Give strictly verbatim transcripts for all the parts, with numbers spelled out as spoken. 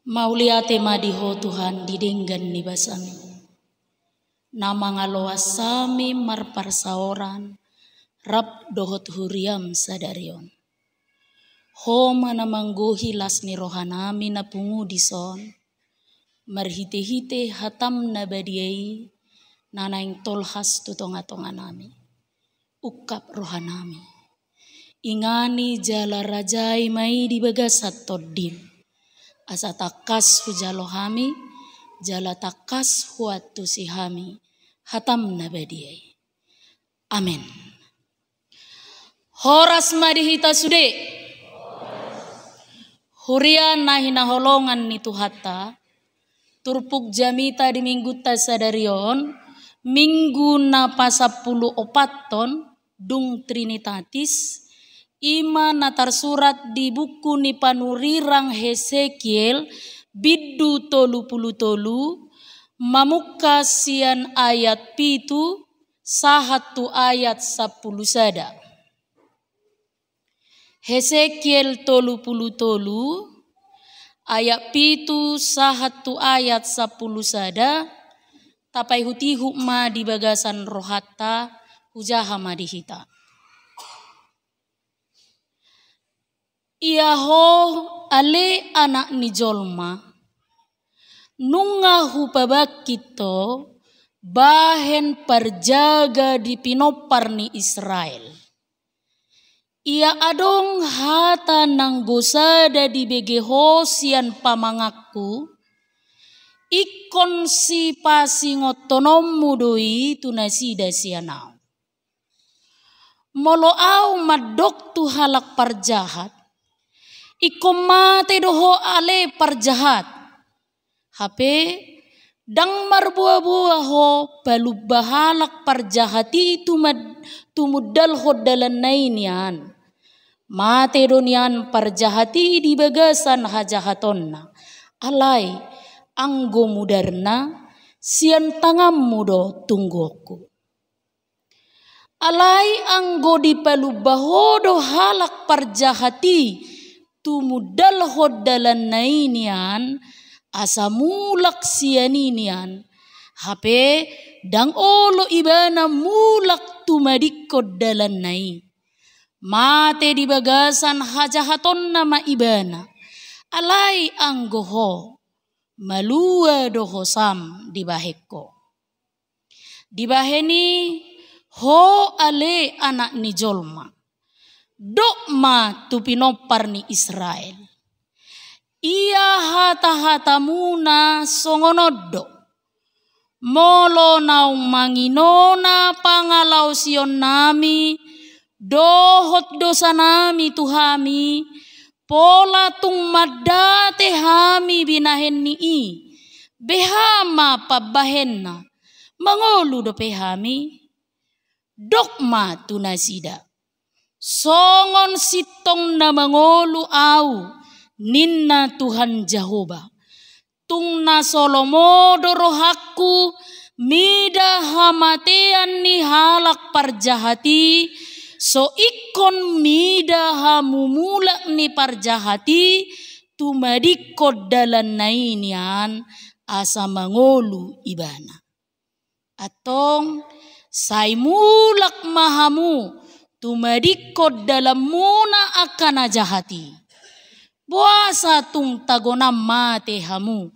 Mauliate ma di Ho Tuhan di denggan ni basam i, na mangaloas hami marparsaoran rap dohot huriam sadari on. Ho ma na manggohi las ni rohanami na pungu dison, marhitehite hatam na badia i na naeng tolhas tu tongatonganami. Ungkap rohanami. Ingani jala rajai ma i di bagasan tondim. Asa tangkas hujalo hami, jala tangkas huantusi hami hatam na badia i. Amen. Horas ma di hita sude. Huria na hinaholongan ni Tuhanta, turpuk jamita di minggunta sadari on, minggu na pasampulu opathon, dung Trinitatis, i ma na tarsurat di buku ni panurirang Hesekiel, bindu tolu pulu tolu, mamungka sian ayat pitu, sahat tu ayat sampulu sada. Hesekiel tolu pulu tolu, ayat pitu sahat tu ayat sampulu sada, tapaihutihut ma di bagasan rohanta, hujaha ma di hita. Ia ho ale anak ni jolma, nunga hupabangkit ho bahen parjaga di pinompar ni Israel. Ia adong hata nanggo sada dibege ho sian pamanganku, ingkon sipasingothononmu do i tu nasida sian ahu. Molo ahu mandok tu halak parjahat, ingkon mate do ho ale parjahat. Hape, ndang marboaboa ho palumba halak parjahat i tumad-, tumundalhon dalanna i nian. Mate do nian parjahat i di bagasan hajahatonna. Alai, anggo mudarna, sian tanganmu do tungguonku. Alai anggo dipalumba ho do halak parjahat i tumundalhon dalanna i nian, asa mulak sian i nian, hape ndang olo ibana mulak tumadingkon dalanna i. Mate di bagasan hajahatonna ma ibana. Alai anggo ho, malua do hosam dibahen ho. Dibahen i, ho ale anak ni jolma, dok ma tu pinompar ni Israel. Ia hatahatamuna songon on do: Molo naung manginona pangalaosionnami dohot dosanami tu hami, pola tung mandate hami binahen ni i, beha ma pambahenna, mangolu dope hami? Dok ma tu nasida: Songon sintong na mangolu ahu, ninna Tuhan Jahowa. Tung na so lomo do rohangku mida hamatean ni halak parjahat i, so ingkon mida hamumulak ni parjahat i tumadingkon dalanna i nian, asa mangolu ibana. Antong, sai mulak ma hamu tumadingkon dalanmuna angka na jahat i. Boasa tung tagonan mate hamu,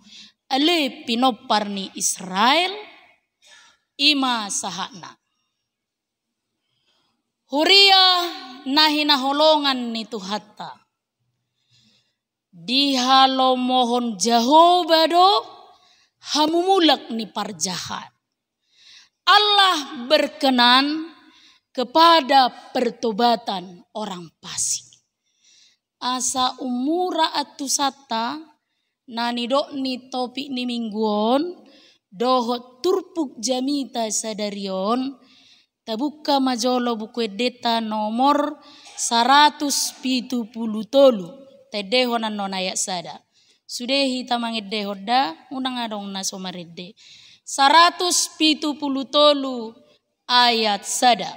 ale pinompar ni Israel? I ma sahatna. Huria na hinaholongan ni Tuhanta. Dihalomohon Jahowa do hamumulak ni parjahat. Allah berkenan kepada pertobatan orang fasik. Asa ummura antusanta na nidok ni topik ni minggu on dohot turpuk jamita sadari on, tabuka ma jolo Buku Endenta nomor saratus pitu pulu tolu. Taendehon annon ayat sada. Sude hita mangendehon da, unang adong na so marende. Saratus pitu pulu tolu ayat sada.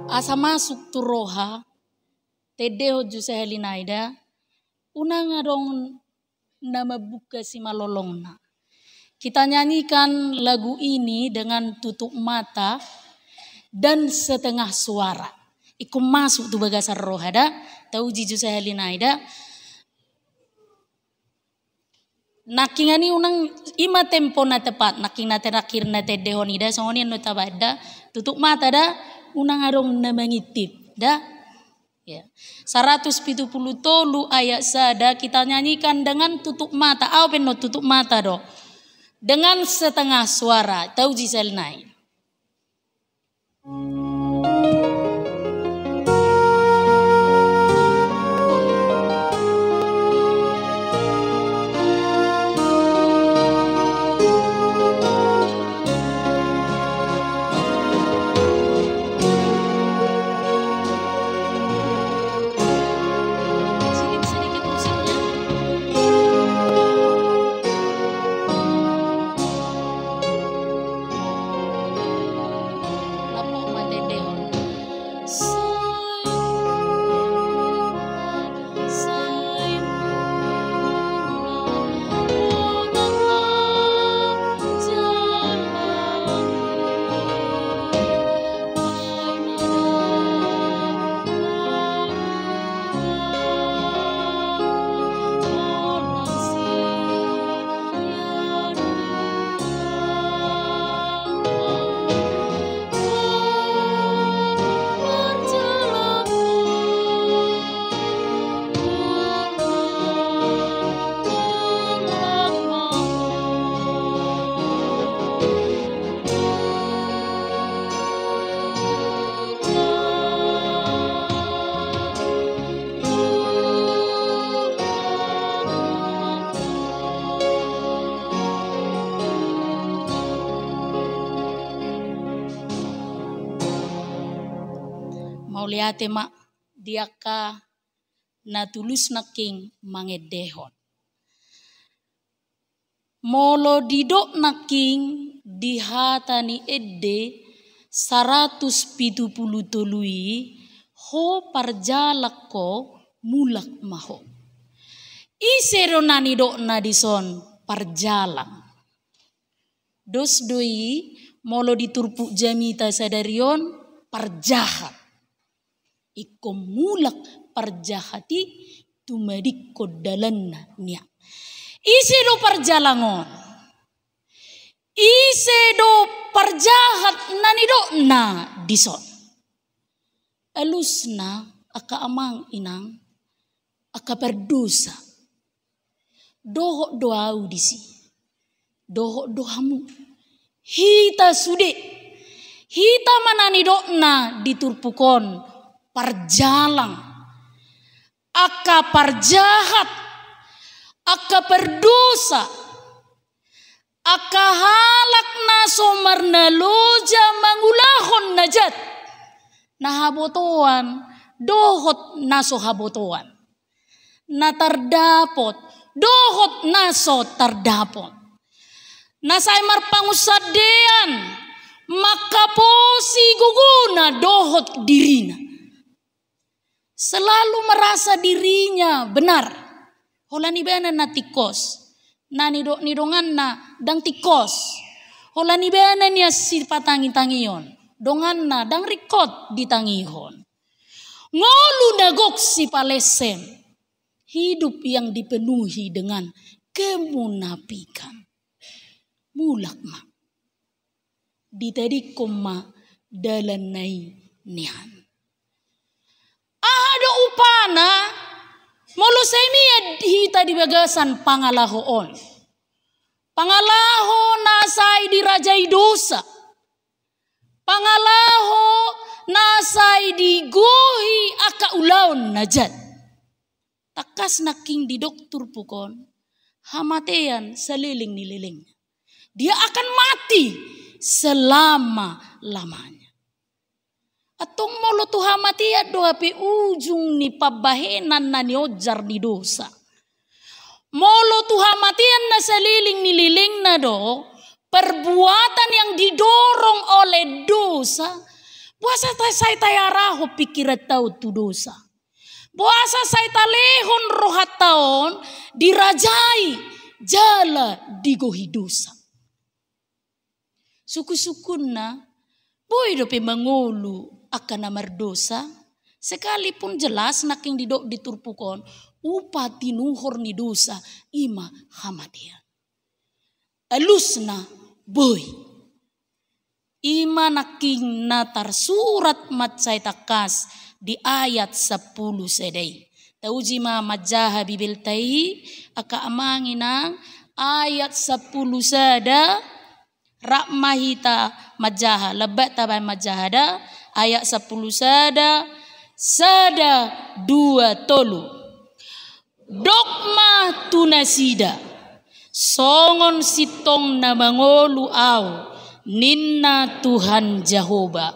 Asa masuk tu roha, tendehon jo sahali nai da, unang adong na mambuka simalolongna. Kita nyanyikan lagu ini dengan tutup mata dan setengah suara. Ingkon masuk tu bagasan roha da, tauji jo sahali nai da. Nangkingan i unang, i ma tempo na tepat, nangkin na terakhir na tendehon i da, songon i annon tabaen da, tutup mata da, unang adong na mangintip da. Ya. Saratus pitu pulu tolu ayat sada kita nyanyikan dengan tutup mata. Au pe annon tutup mata do. Dengan setengah suara, tauji sahali nai. Mauliate ma di angka na tulus nangkin mangendehon. Molo didok nangkin di hata ni ende saratus pitu pulu tolu i, ho parjalang ho, mulak ma ho. Ise do na nidokna dison parjalang? Dos do i molo di turpuk jamita sadari on parjahat. Ingkon mulak parjahat i tumadingkon dalanna nian. Ise do parjalang on? Ise do parjahat na nidokna dison? Alusna angka amang inang, angka pardosa. Dohot do au disi. Dohot do hamu. Hita sude. Hita ma na nidokna di turpuk on parjalang. Angka parjahat. Angka pardosa. Angka halak na so marnaloja mangulahon na jat, na habotoan dohot na so habotoan, na tardapot dohot na so tardapot, na sai marpangunsandean, mangkaposi gogona dohot dirina. Selalu merasa dirinya benar. Holan ibana na tingkos. Na nidok ni donganna ndang tingkos. Holan ibana nian sipatangitangion. Donganna ndang ringkot ditangihon. Ngolu na gok sipalessem. Hidup yang dipenuhi dengan kemunafikan. Mulak ma. Ditadingkon ma dalanna i nian. Aha do upana molo sai mian hita di bagasan pangalaho on? Pangalaho na sai dirajai dosa. Pangalaho na sai digohi angka ulaon na jat. Tangkas nangkin didok turpuk on, hamatean saleleng ni lelengna. Dia akan mati selama-lamanya. Antong molo tu hamatean do hape ujung ni pambahenan na nionjar ni dosa. Molo tu hamatean na saleleng ni lelengna do, perbuatan yang didorong oleh dosa, Boasa ta sai taarahon pingkiranta on tu dosa? Boasa sai talehon rohanta on dirajai jala digohi dosa? Sungkun-sungkunna, boi dope mangolu angka na mardosa, sekalipun jelas nangkin didok di turpuk on, upa tinuhor ni dosa i ma hamatean. Alusna, boi. I ma nangkin na tarsurat mansai tangkas di ayat sampulu sada i. Tauji ma manjaha Bibelta i, angka amang inang, ayat sampulu sada, rap ma hita manjaha, lambat tabaen manjaha da, ayat sampulu sada, sada, dua, tolu. Dok ma tu nasida, songon sintong na mangolu Ahu, ninna Tuhan Jahowa.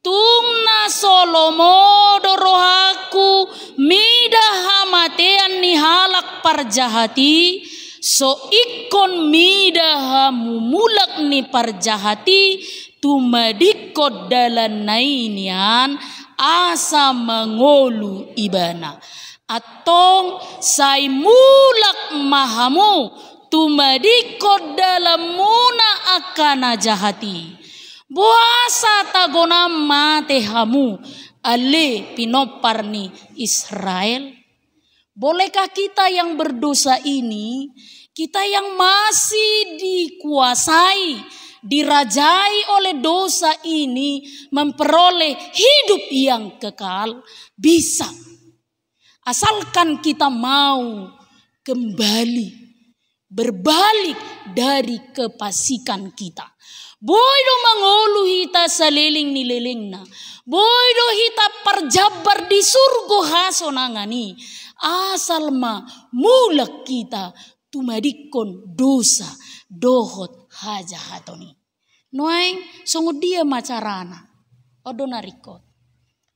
Tung na so lomo do rohangku mida hamatean ni halak parjahat i, so ingkon mida hamu mulak ni parjahat i tumadingkon dalanna i nian, asa mangolu ibana. Antong sai mulak ma hamu tumadingkon dalanmuna angka na jahat i. Boasa tagonan mate hamu, ale pinompar ni Israel? Bolehkah kita yang berdosa ini, kita yang masih dikuasai, dirajai oleh dosa ini, memperoleh hidup yang kekal? Bisa. Asalkan kita mau kembali, berbalik dari kefasikan kita. Boi do mangolu hita saleleng ni lelengna. Boi do hita parjambar di surgo hasonangan i. Asal ma mulak hita tumadingkon dosa dohot hajahaton i. Nuaeng songon dia ma carana? On do na ringkot.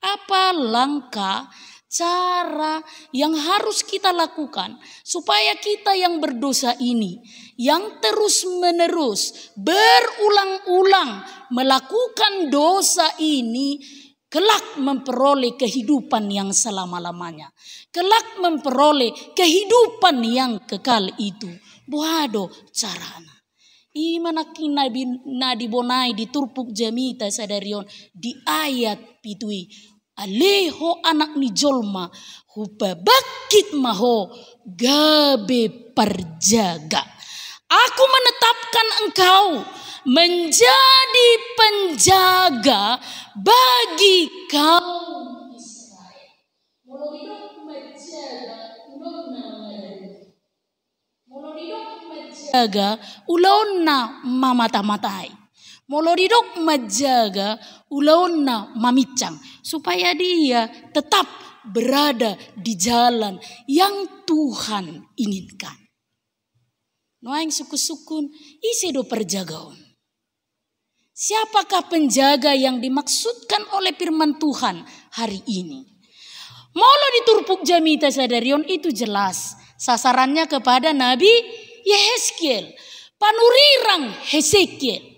Apa langkah, cara yang harus kita lakukan supaya kita yang berdosa ini, yang terus-menerus, berulang-ulang melakukan dosa ini, kelak memperoleh kehidupan yang selama-lamanya, kelak memperoleh kehidupan yang kekal itu? Boha do carana? I ma nangkin na bin-, na dibonai di turpuk jamita sadari on di ayat pitu i. Ale ho anak ni jolma, hupabangkit ma ho gabe parjaga. Aku menetapkan engkau menjadi penjaga bagi kaum Israel. Molo didok manjaga, ulaonna manjaga. Molo didok manjaga, ulaonna mamata-matai. Molo didok manjaga, ulaonna mamincang. Supaya dia tetap berada di jalan yang Tuhan inginkan. Nuaeng sungkun-sungkun, ise do parjaga on? Siapakah penjaga yang dimaksudkan oleh firman Tuhan hari ini? Molo di turpuk jamita sadari on itu jelas sasarannya kepada Nabi Yehezkiel, panurirang Hesekiel.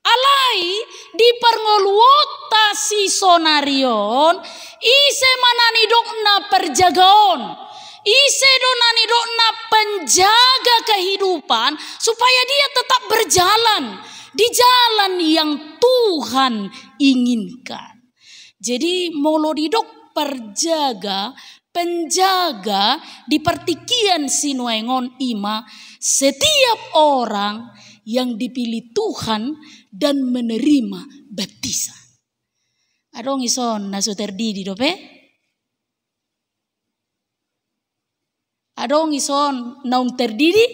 Alai di parngoluonta sisonari on, ise ma na nidokna parjaga on? Ise do na nidokna penjaga kehidupan supaya dia tetap berjalan di jalan yang Tuhan inginkan? Jadi molo didok parjaga, penjaga di partingkian sinuaeng on i ma setiap orang yang dipilih Tuhan dan menerima baptisan. Adong ison na so tardidi dope? Adong ison naung tardidi?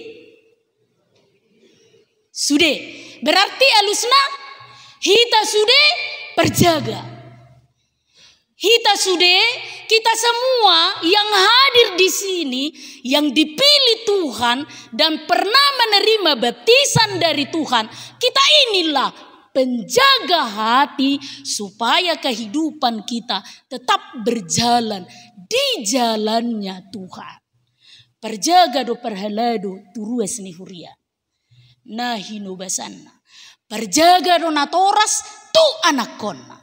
Sude. Berarti alusna hita sude parjaga. Hita sude, kita semua yang hadir di sini, yang dipilih Tuhan dan pernah menerima baptisan dari Tuhan, kita inilah penjaga hati supaya kehidupan kita tetap berjalan di jalannya Tuhan. Parjaga do parhalado tu ruas ni huria. Na hinobasanna. Parjaga do natoras tu anakkonna.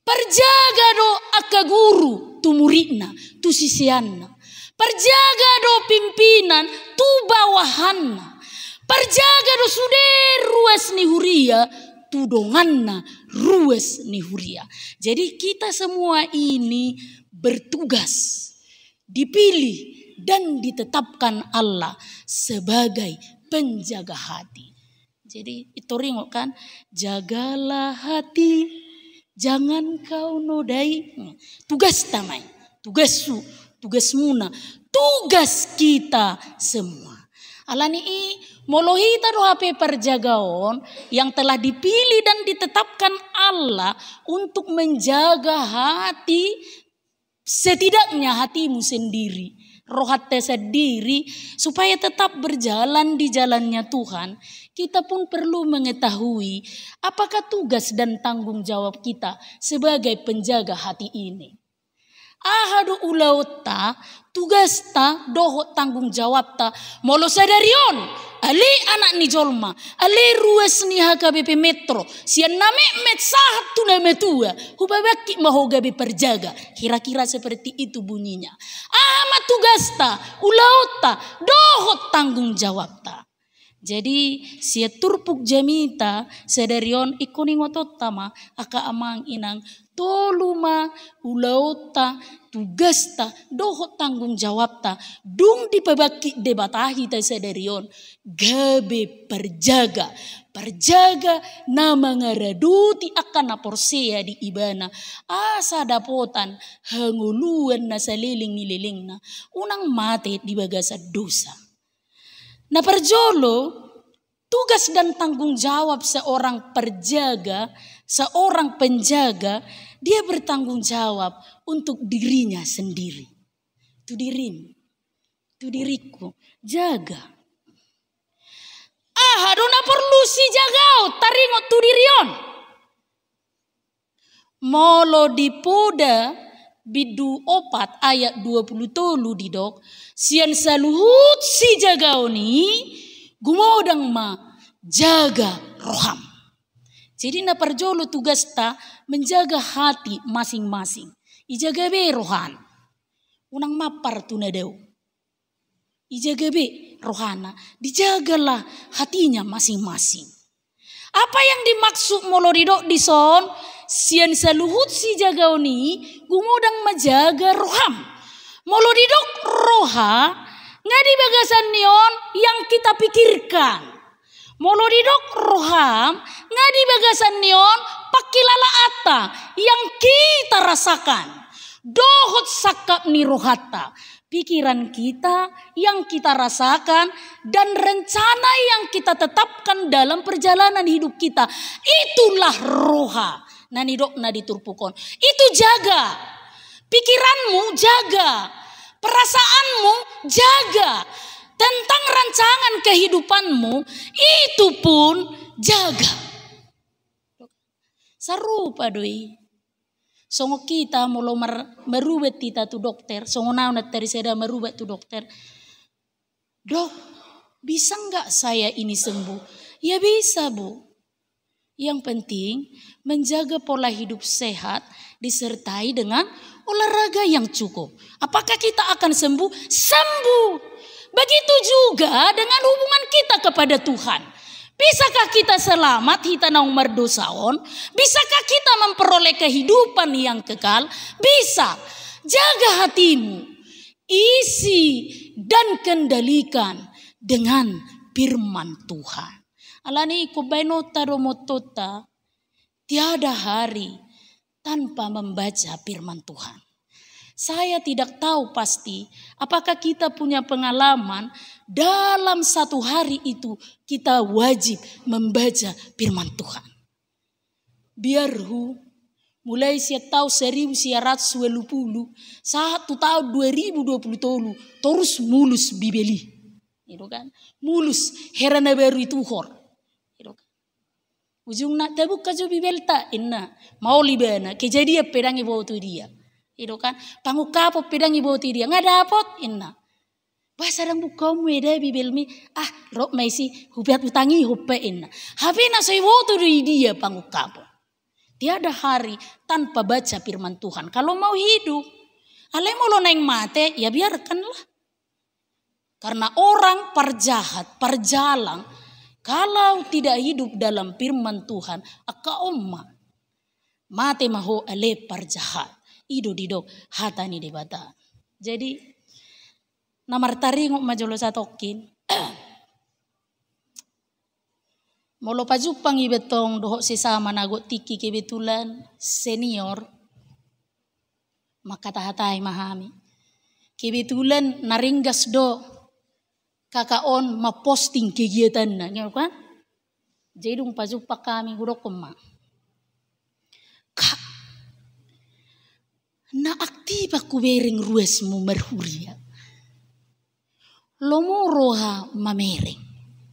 Parjaga do angka guru tu muridna, tu siseanna. Parjaga do pimpinan tu bawahanna. Parjaga do sude ruas ni huria tu donganna ruas ni huria. Jadi kita semua ini bertugas, dipilih dan ditetapkan Allah sebagai penjaga hati. Jadi, ito ringot kan, jagalah hati, jangan kau nodai. Tugas ta ma i, tugashu, tugasmuna, tugas kita semua. Alani i, molo hita do hape parjaga on yang telah dipilih dan ditetapkan Allah untuk menjaga hati, setidaknya hatimu sendiri, rohanta sendiri, supaya tetap berjalan di jalannya Tuhan, kita pun perlu mengetahui apakah tugas dan tanggung jawab kita sebagai penjaga hati ini. Aha do ulaonta, tugasta, dohot tanggung jawabta, molo sadari on, ale anak ni jolma, ale ruas ni H K B P Metro, sian na metmet sahat tu na matua, hubabangkit ma ho gabe parjaga. Kira-kira seperti itu bunyinya. Aha ma tugasta, ulaonta, dohot tanggung jawabta. Jadi, sian turpuk jamita sadari on, ingkon ingotonta ma, angka amang inang, tolu ma ulaonta, tugasta, dohot tanggung jawabta, dung dipabangkit Debata hita sadari on, gabe parjaga, parjaga na mangaradoti angka na porsea di ibana, asa dapotan hangoluan na saleleng ni lelengna, unang mate di bagasan dosa. Na parjolo, tugas dan tanggung jawab seorang perjaga, seorang penjaga, dia bertanggung jawab untuk dirinya sendiri. Tu dirim, tu diriku, jaga. Aha do na porlu sijagaon, taringot tu diri on. Molo di Poda bindu opat ayat dua pulu tolu didok, sian saluhut sijagaon i, gumodang ma jaga roham. Jadi na parjolo tugasta menjaga hati masing-masing. Ijaga be rohana. Unang mampar tu na dao. Ijaga be rohana, dijagalah hatinya masing-masing. Apa yang dimaksud molo didok dison, sian saluhut sijagaon i, gumodang ma jaga roham. Molo didok roha, nga di bagasan ni on yang kita pikirkan. Molo didok roham, nga di bagasan ni on pangkilalaanta yang kita rasakan. Dohot sangkap ni rohanta, pikiran kita yang kita rasakan, dan rencana yang kita tetapkan dalam perjalanan hidup kita. Itulah roha na nidokna di turpuk on. Itu jaga. Pikiranmu jaga. Perasaanmu jaga. Tentang rancangan kehidupanmu, itu pun jaga. Sarupa do i. Songon hita molo mar-, marubat hita tu dokter, songon au na tarisada marubat tu dokter. "Dok, bisa nggak saya ini sembuh?" "Ya bisa, Bu." Yang penting menjaga pola hidup sehat disertai dengan olahraga yang cukup. Apakah kita akan sembuh? Sembuh. Begitu juga dengan hubungan kita kepada Tuhan. Bisakah kita selamat, hita naung mardosa on? Bisakah kita memperoleh kehidupan yang kekal? Bisa. Jaga hatimu. Isi dan kendalikan dengan firman Tuhan. Alani i, ingkon baenonta do motonta, tiada hari tanpa membaca firman Tuhan. Saya tidak tahu pasti apakah kita punya pengalaman dalam satu hari itu kita wajib membaca firman Tuhan. Biarhu, mulai sian taon saribu sia ratus ualu pulu, sahat tu taon dua ribu dua pulu tolu, torus mulus Bibel i. Gitu kan? Mulus, hera na baru i tuhor. Gitu kan? Ujungna, "Tabuka jo Bibelta," inna. Maol ibana, Kejadian pe ndang iboto dia. Gitu kan? Pangungkapon pe ndang iboto dia. "Nga dapot," inna. "Boasa ndang bukaonmu eda Bibelmi?" "Ah, rap ma isi, hubuat hutangihon pe," inna. Hape na so iboto do i dia Pangungkapon. Tiada hari tanpa baca firman Tuhan. Kalau mau hidup, alai molo naeng mate, ya biarkanlah. Karena orang parjahat, parjalang, kalau tidak hidup dalam firman Tuhan, angka on ma. Mate ma ho ale parjahat. I do didok hata ni Debata. Jadi, na martaringot ma jolo satongkin. Molo pajumpang iba tong dohot sesama na gok tingki kebetulan senior, mangkata-hatai ma hami. Kebetulan na ringgas do kakak on mamposting kegiatanna, gitu kan? Jadi dung pajumpang hami, hudokkon ma. Kak, na aktif hubereng ruasmu marhuria. Lomo roha mamereng.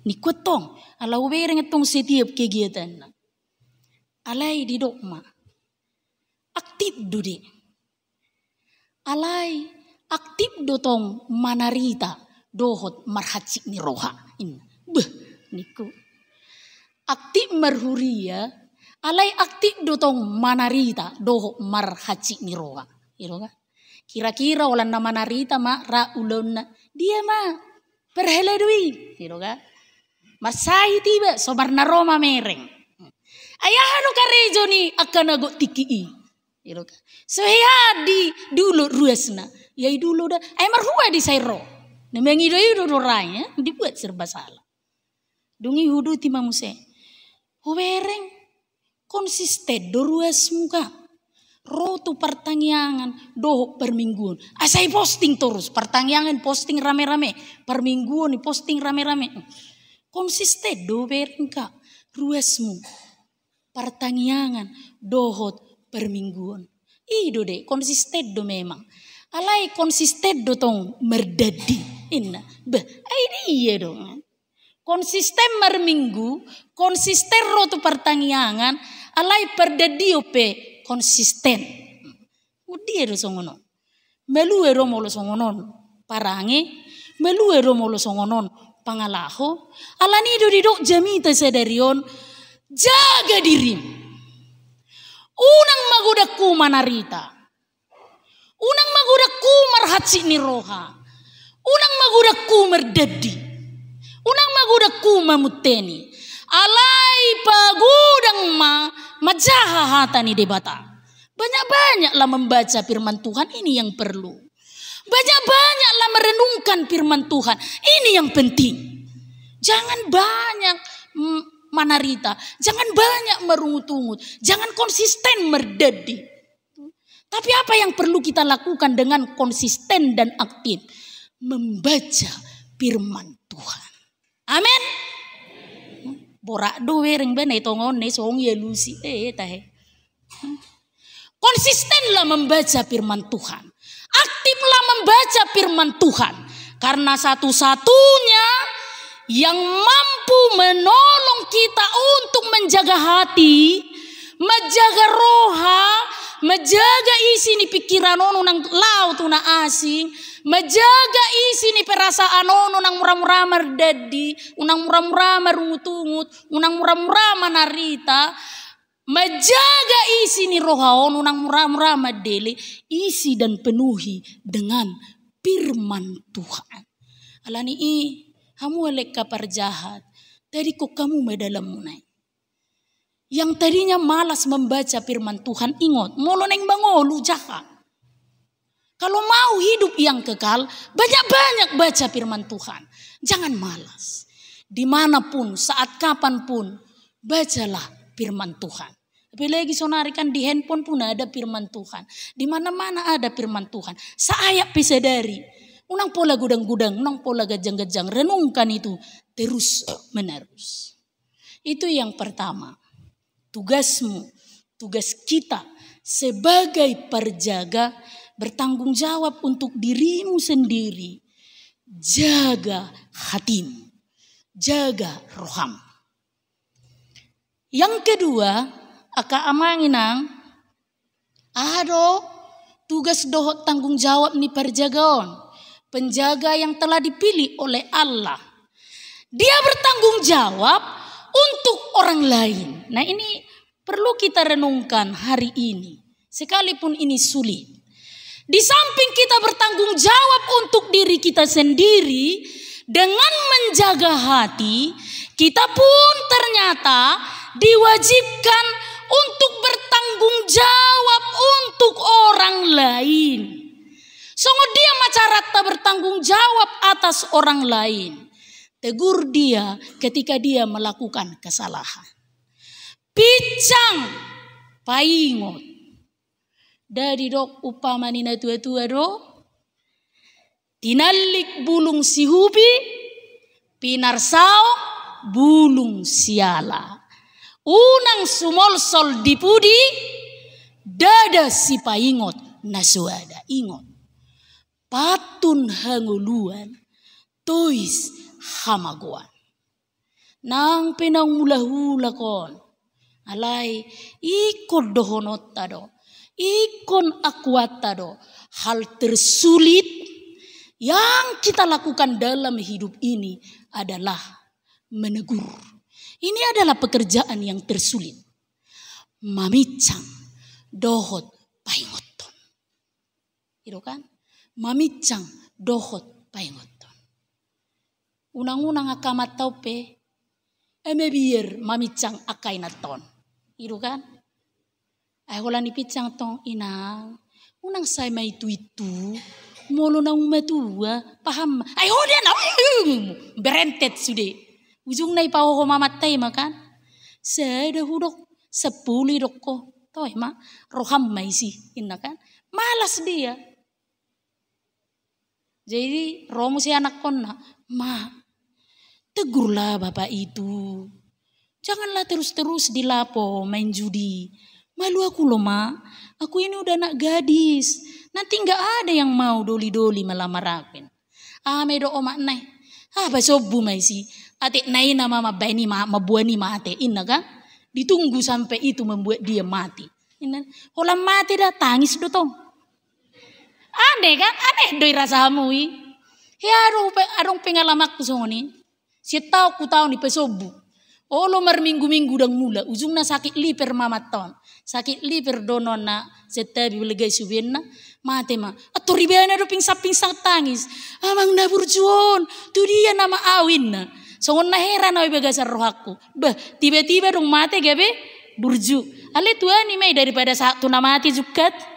Ningku tong, ala hubereng tong setiap kegiatanna. Alai didok ma. Aktif do de. Alai aktif do tong manarita dohot marhansit ni roha. Inna. Beh, ningku. Aktif marhuria, alai aktif do tong manarita dohot marhansit ni roha. Gitu kan? Kira-kira holan na manarita ma ra ulaonna. Dia ma, parhalado i. Gitu kan? Marsahit iba, so marna ro mamereng. Ai aha do karejo ni angka na gok tingki i? Gitu kan? So hea di, diulok ruasna. Ya i do ulaon da. Ai marhua di sai ro. Na mangido-ido do ra, ya. Dibuat serba salah. Dung i huuduti ma muse. Hubereng konsisten do ruasmu, Kak. Ro tu partangiangan dohot parmingguon. Asa i posting torus, partangiangan posting rame-rame, parmingguon i posting rame-rame. Konsisten do hubereng, Kak, ruasmu. Partangiangan dohot parmingguon. I do de, konsisten do memang. Alai konsisten do tong mardandi. Inna. Bah, ai dia do. Konsisten marminggu, konsisten ro tu partangiangan, alai pardandion pe konsisten. Molo dia do songon on. Malua do molo songon on parange, malua do molo songon on pangalaho, alani do didok jamita sadari on, jaga dirim. Unang magodangku manarita. Unang magodangku marhansit ni roha. Unang magodangku mardandi. Unang magodangku mamunteni. Alai pagodang ma manjaha hata ni Debata. Banyak-banyaklah membaca firman Tuhan, ini yang perlu. Banyak-banyaklah merenungkan firman Tuhan, ini yang penting. Jangan banyak, mm, manarita, jangan banyak marungut-ungut, jangan konsisten mardandi. Tapi apa yang perlu kita lakukan dengan konsisten dan aktif? Membaca firman Tuhan. Amin. Borat do hubereng, bene tongon ne song ya lusi. Eh, tahe. Konsistenlah membaca firman Tuhan. Aktiflah membaca firman Tuhan. Karena satu-satunya yang mampu menolong kita untuk menjaga hati, menjaga roha, menjaga isi ni pikiran on unang lao tu na asing, menjaga isi ni perasaan on unang mura-mura mardandi, unang mura-mura marungut-ungut, unang mura-mura manarita, menjaga isi ni roha on unang mura-mura mandele, isi dan penuhi dengan firman Tuhan. Alani i, hamu ale angka parjahat, tadingkon hamu ma dalanmuna i. Yang tadinya malas membaca firman Tuhan, ingot, molo naeng mangolu, jaha. Kalau mau hidup yang kekal, banyak-banyak baca firman Tuhan. Jangan malas. Dimanapun, saat kapanpun, bacalah firman Tuhan. Apalagi sonari kan di handphone pun ada firman Tuhan. Di mana-mana ada firman Tuhan. Saayat pe sadari. Unang pola godang-godang, unang pola ganjang-ganjang. Renungkan itu terus menerus. Itu yang pertama. Tugasmu, tugas kita sebagai parjaga bertanggung jawab untuk dirimu sendiri. Jaga hatimu, jaga roham. Yang kedua, angka amang inang, aha do tugas dohot tanggung jawab ni parjaga on? Penjaga yang telah dipilih oleh Allah. Dia bertanggung jawab untuk orang lain. Nah, ini perlu kita renungkan hari ini, sekalipun ini sulit. Di samping kita bertanggung jawab untuk diri kita sendiri dengan menjaga hati, kita pun ternyata diwajibkan untuk bertanggung jawab untuk orang lain. Songon dia ma caranta bertanggung jawab atas orang lain. Tegur dia ketika dia melakukan kesalahan. Pinsang, paingot. Nda didok umpama ni natua-tua do, tinallik bulung sihupi, pinarsaok bulung siala. Unang sumolsol di pudi, ndada sipaingot na soada. Ingot. Pantun hangoluan, tois hamagoan. Nang pe naung mulak-ulak on, alai ingkon dohononta do, ingkon akuanta do, hal tersulit yang kita lakukan dalam hidup ini adalah menegur. Ini adalah pekerjaan yang tersulit. Maminsang dohot paingothon. I do kan? Maminsang dohot paingothon. Unang-unang angka amanta on pe, ai mabiar maminsang angka inanta on. I do kan? Ai holan dipinsang tong, inang, unang sai maitu-itu, molo naung matua, paham ma. Ai ho dia na, berentet sude. Ujungna ipahohom amanta i ma kan. Sada hudok, sampulu idok ho. Toe ma, roham ma isi, inna kan. Malas dia. Jadi, ro muse anakkonna, "Ma, tegurlah bapak itu. Janganlah terus-terus di lapo main judi. Malu aku loh, Ma. Aku ini udah anak gadis. Nanti nggak ada yang mau doli-doli melamar aku ini." Aha ma didok omakna i? "Ah, pasombu ma isi. Atik na i nama mambaen i ma, mamboan i mate," inna kan. Ditunggu sampai itu membuat dia mati. Inna, holan mate da, tangis do tong. Aneh kan? Aneh do i rasa hamu i. Hea adong pe-, adong pengalamanku songon i. Sian taon tu taon i pasombu. Olo marminggu-minggu ndang mulak, ujungna sakit liver ma amanta on. Sakit liver do nonna, santabi, balegai subenna, mate ma. Ator ibana do pingsan-pingsan tangis. "Amang na burju on, tu dia nama au?" inna. Songon na heran au i bagasan rohangku. Bah, tiba-tiba dung mate gabe burju. Alai tuani ma i daripada sahat tu na mate jungkat.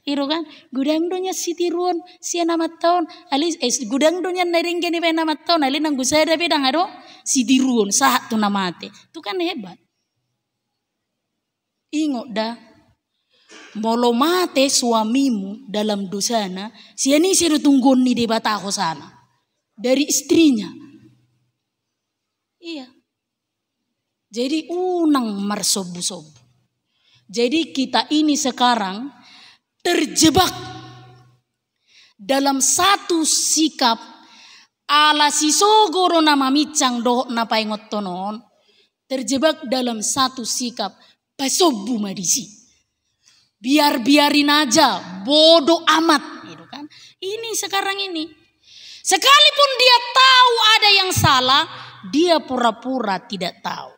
I do kan, godang do nian sitiruon sian amanta on, alai, eh, godang do nian na denggan ibaen amanta on, alai nanggo sada pe ndang adong sitiruon, sahat tu na mate. Itu kan hebat. Ingot da, molo mate suamimu dalam dosana, sian ise do tungguon ni Debata hosana? Dari istrinya. Iya. Jadi unang marsombu-sombu. Jadi kita ini sekarang terjebak dalam satu sikap, ala sisogo do na maminsang dohot na paingothon on, terjebak dalam satu sikap, pasombu ma disi. Biar-biarin aja, bodo amat, gitu kan. Ini sekarang ini. Sekalipun dia tahu ada yang salah, dia pura-pura tidak tahu.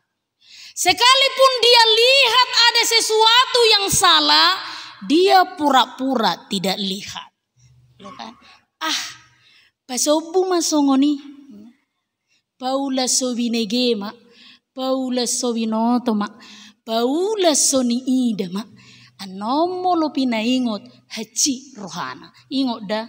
Sekalipun dia lihat ada sesuatu yang salah, dia pura-pura tidak lihat. Gitu kan? Ah, pasombu ma songon i. Paula so binege ma, paula so binoto ma, paula so niida ma. Annon molo pinaingot, hansit rohana. Ingot da,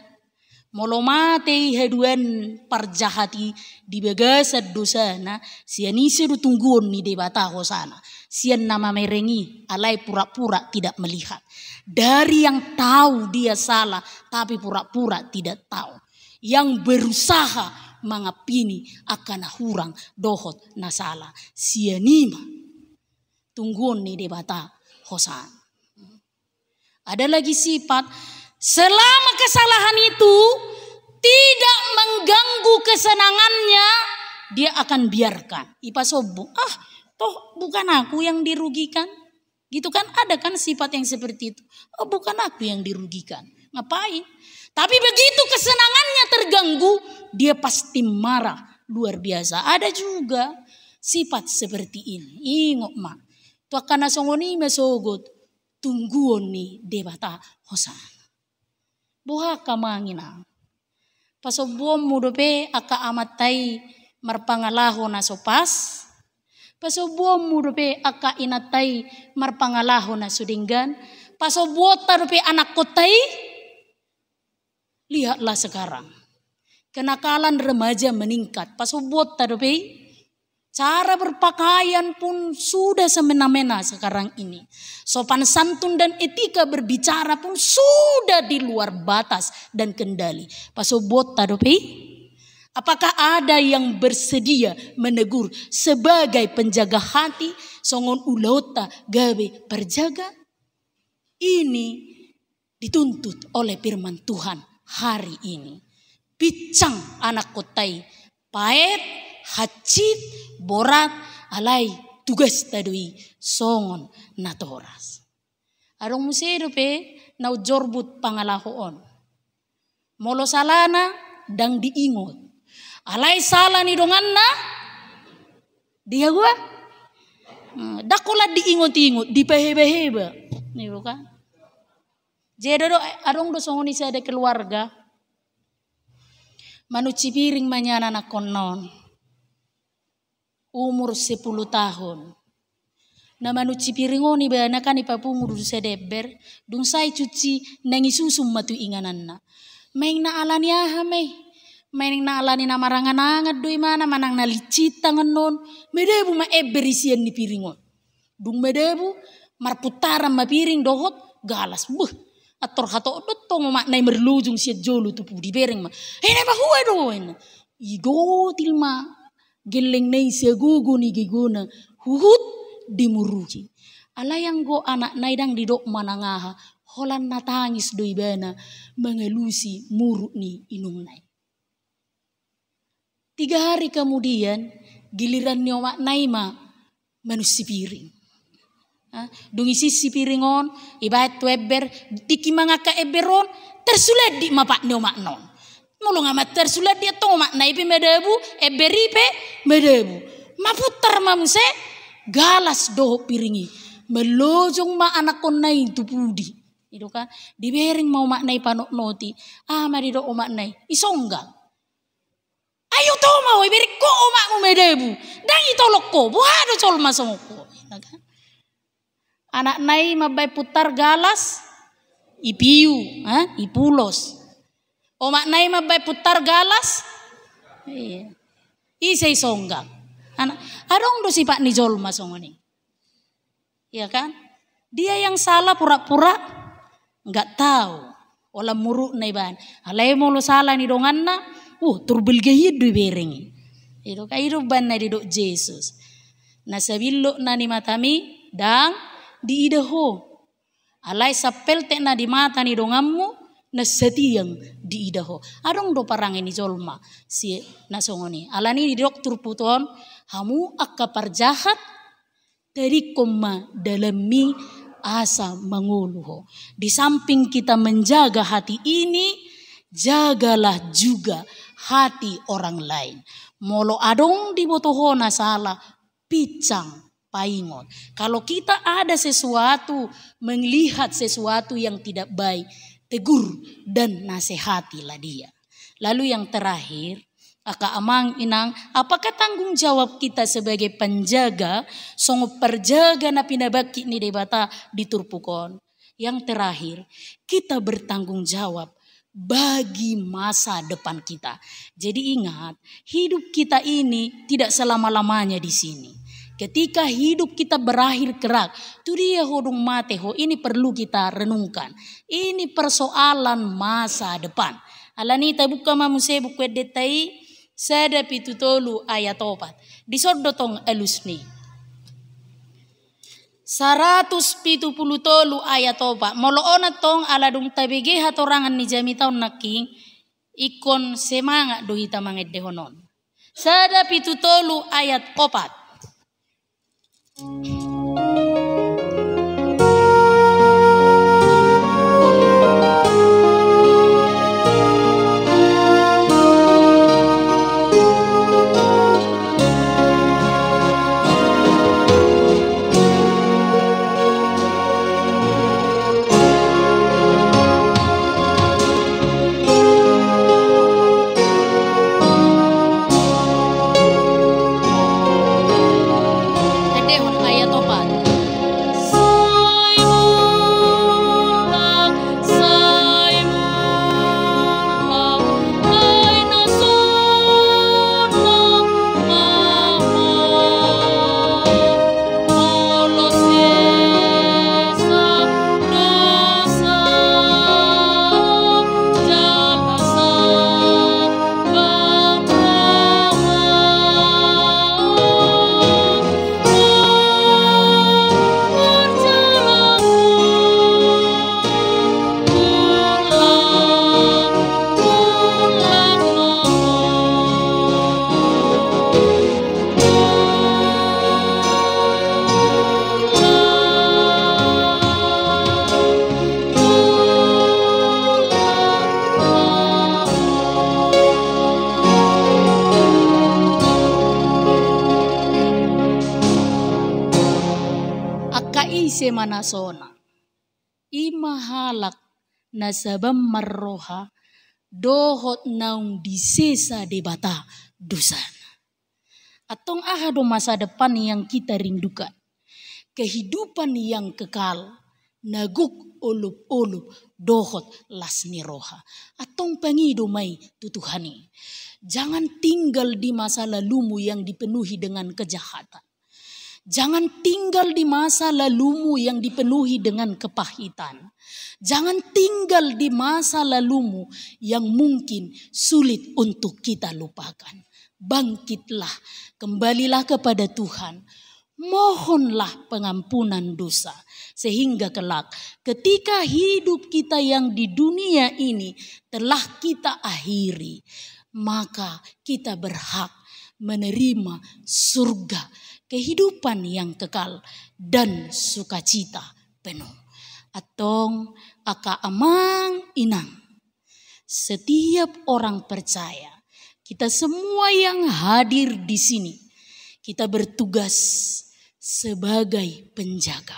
molo mate i haduan parjahat i di bagasan dosana, sian ise do tungguon ni Debata hosana? Sian na mamereng i, alai pura-pura tidak melihat. Dari yang tahu dia salah, tapi pura-pura tidak tahu. Yang berusaha mangampini angka na hurang dohot na sala. Sian i ma tungguon ni Debata hosana. Ada lagi sifat, selama kesalahan itu tidak mengganggu kesenangannya, dia akan biarkan. I pasombu, ah, toh bukan aku yang dirugikan. Gitu kan, ada kan sifat yang seperti itu. Oh, bukan aku yang dirugikan. Ngapain? Tapi begitu kesenangannya terganggu, dia pasti marah luar biasa. Ada juga sifat seperti ini. Ingot ma. Tu angka na songon i ma sogot tungguon ni Debata. Hosana. Boha angka amang inang? Pasombuonmu dope angka amanta i marpangalaho na so pas? Pasombuonmu dope angka inanta i marpangalaho na so denggan? Pasombuonta dope anakkonta i? Lihatlah sekarang. Kenakalan remaja meningkat. Pasombuonta dope i? Cara berpakaian pun sudah semena-mena sekarang ini. Sopan santun dan etika berbicara pun sudah di luar batas dan kendali. Pasombuonta dope i? Apakah ada yang bersedia menegur sebagai penjaga hati, songon ulaonta gabe parjaga? Ini dituntut oleh firman Tuhan hari ini. Pinsang anakkonta i, paet, hansit, borat, alai tugasta do i songon natoras. Adong muse dope na umjorbut pangalaho on. Molo salana ndang diingot. Alai sala ni donganna dihagoa. Hmm, ndang holan diingot-ingot, dipaheba-heba. Nih bukan? Jadi do, adong do songon i sada keluarga. Manunsi piring ma nian anakkonna on. Umur sepuluh tahun. Na manunsi piring on ibana kan ipapungu do tu sada ember, dung sae cuci naeng isusung ma tu ingananna. Manang na ala ni aha ma i? Manang na ala ni na marangan-angan do imana, manang na licin tangan on, madabu ma ember isian ni piring on. Dung madabu, marpuntaran ma piring dohot galas. Beuh, antor hatop do tong omakna i marlojong sian jolo tu pudi, bereng ma. Hei, na bahua do, inna. Igotil ma gellengna i sagogo ni gogona, huhut dimuruhi. Alai anggo anakna i ndang didok manang aha, holan na tangis do ibana mangalusi muruk ni inongna i. Tiga hari kemudian, giliran ni omakna i ma manunsi piring. Ha, dung isinsi piring on, ibaen tu ember, tingki mangangkat ember on, tarsulandit ma pat ni omakna on. Molo nga ma tarsulandit, antong omakna i pe madabu, ember i pe madabu. Mapuntar ma muse galas dohot piring i. Marlojong ma anakkonna i tu pudi. I do kan, dibereng ma omakna i panotnoti. Aha ma didok omakna i? Isonggang. Ai oto ma ho, ibereng ho omakmu madabu. Ndang itolong ho, boha do jolma songon ho. Anakna i mambaen puntar galas, ipiu, ha? Ipulos. Omakna i mambaen puntar galas, iya. Ise isonggang? Anak, adong do sipat ni jolma songon i. Iya kan? Dia yang salah pura-pura nggak tahu. Holan murukna ibana. Alai molo sala ni donganna, uh, tor balga hian do ibereng i. I do kan, i do umbahen na didok Jesus. Na sabillok na ni matami ndang diida ho. Alai sampeltek na di mata ni donganmu, na satiang diida ho. Adong do parange ni jolma si na songon i. Alani didok turpuk on, hamu angka parjahat, tadingkon ma dalanmi asa mangolu ho. Di samping kita menjaga hati ini, jagalah juga hati orang lain. Molo adong diboto ho na sala, pinsang, paingot. Kalau kita ada sesuatu, melihat sesuatu yang tidak baik, tegur dan nasihatilah dia. Lalu yang terakhir, angka amang inang, apakah tanggung jawab kita sebagai penjaga, songon parjaga na pinabangkit ni Debata di turpuk on? Yang terakhir, kita bertanggung jawab bagi masa depan kita. Jadi ingat, hidup kita ini tidak selama-lamanya di sini. Ketika hidup kita berakhir kelak, tu dia ho dung mate ho, ini perlu kita renungkan. Ini persoalan masa depan. Alani i tabuka ma muse Buku Endenta i, sada pitu tolu ayat opat. Dison do tong alusni. Saratus pitu pulu tolu ayat opat. Molo on antong ala dung tabege hatorangan ni jamita on nangkin, ingkon semangat do hita mangendehon on. Sada pitu tolu ayat opat. Semanasona. I ma halak na sabam marroha dohot naung disesa Debata dosana. Antong aha do masa depan yang kita rindukan? Kehidupan yang kekal, na gok olop-olop dohot las ni roha. Antong pangido ma i tu Tuhan i. Jangan tinggal di masa lalumu yang dipenuhi dengan kejahatan. Jangan tinggal di masa lalumu yang dipenuhi dengan kepahitan. Jangan tinggal di masa lalumu yang mungkin sulit untuk kita lupakan. Bangkitlah, kembalilah kepada Tuhan. Mohonlah pengampunan dosa, sehingga kelak ketika hidup kita yang di dunia ini telah kita akhiri, maka kita berhak menerima surga, kehidupan yang kekal, dan sukacita penuh. Antong angka amang inang, setiap orang percaya, kita semua yang hadir di sini, kita bertugas sebagai penjaga.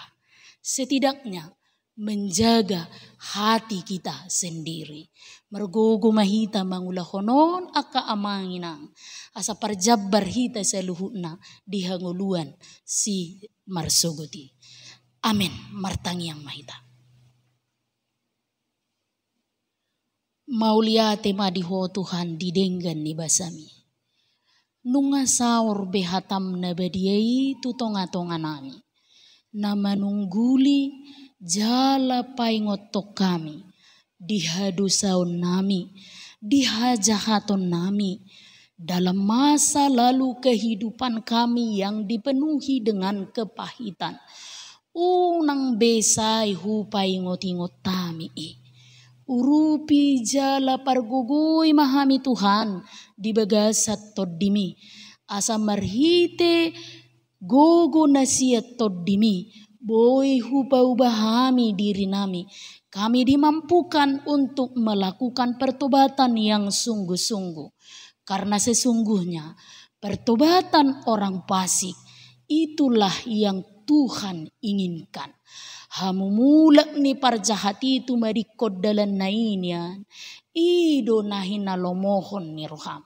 Setidaknya menjaga hati kita sendiri. Margogo ma hita mangulahon on angka amang inang, asa parjambar hita saluhutna di hangoluan simarsogot i. Amen. Martangiang ma hita. Mauliate ma di Ho Tuhan di denggan ni basaMi. Nunga saor be hataM na badia i tu tonga-tonga nami, na manungguli jala paingothon hami di hadosaon nami, di hajahaton nami, dalam masa lalu kehidupan kami yang dipenuhi dengan kepahitan. Unang be sai hupaingot-ingot hami i. Urupi jala pargogoi ma hami Tuhan di bagasan TondiMi, asa marhite gogo na sian TondiMi boi hupauba hami diri nami, kami dimampukan untuk melakukan pertobatan yang sungguh-sungguh. Karena sesungguhnya pertobatan orang fasik itulah yang Tuhan inginkan. Hamumulak ni parjahat i tumadingkon dalanna i nian, i do na hinalomohon ni rohaM.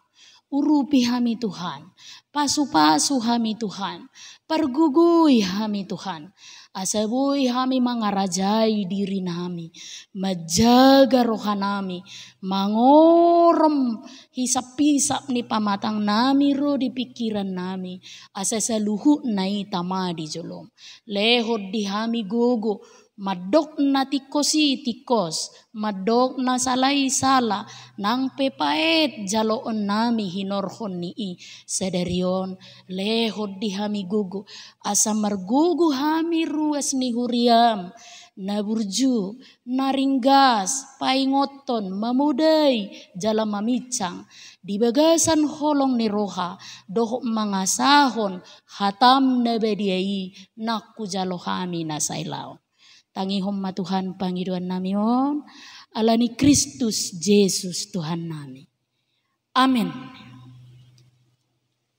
Urupi hami Tuhan, pasu-pasu hami Tuhan, pargogoi hami Tuhan, asa boi hami mangarajai diri nami, manjaga roha nami, mangorom hisap-hisap ni pamatang nami ro di pingkiran nami, asa saluhutna i tama di joloM. Lehon di hami gogo, mandok na tingkos i tingkos, mandok na sala i sala, nang pe paet jaloon nami hinorhon ni i. Sadari on, lehon di hami gogo, asa margogo hami ruas ni huriaM, na burju, na ringgas, paingothon, mamodai, jala maminsang di bagasan holong ni roha, dohot mangasahon hataM na badia i, nang hujalo hami na sailaon. Tangihon ma Tuhan pangidoan nami on, ala ni Kristus Jesus Tuhan nami. Amen.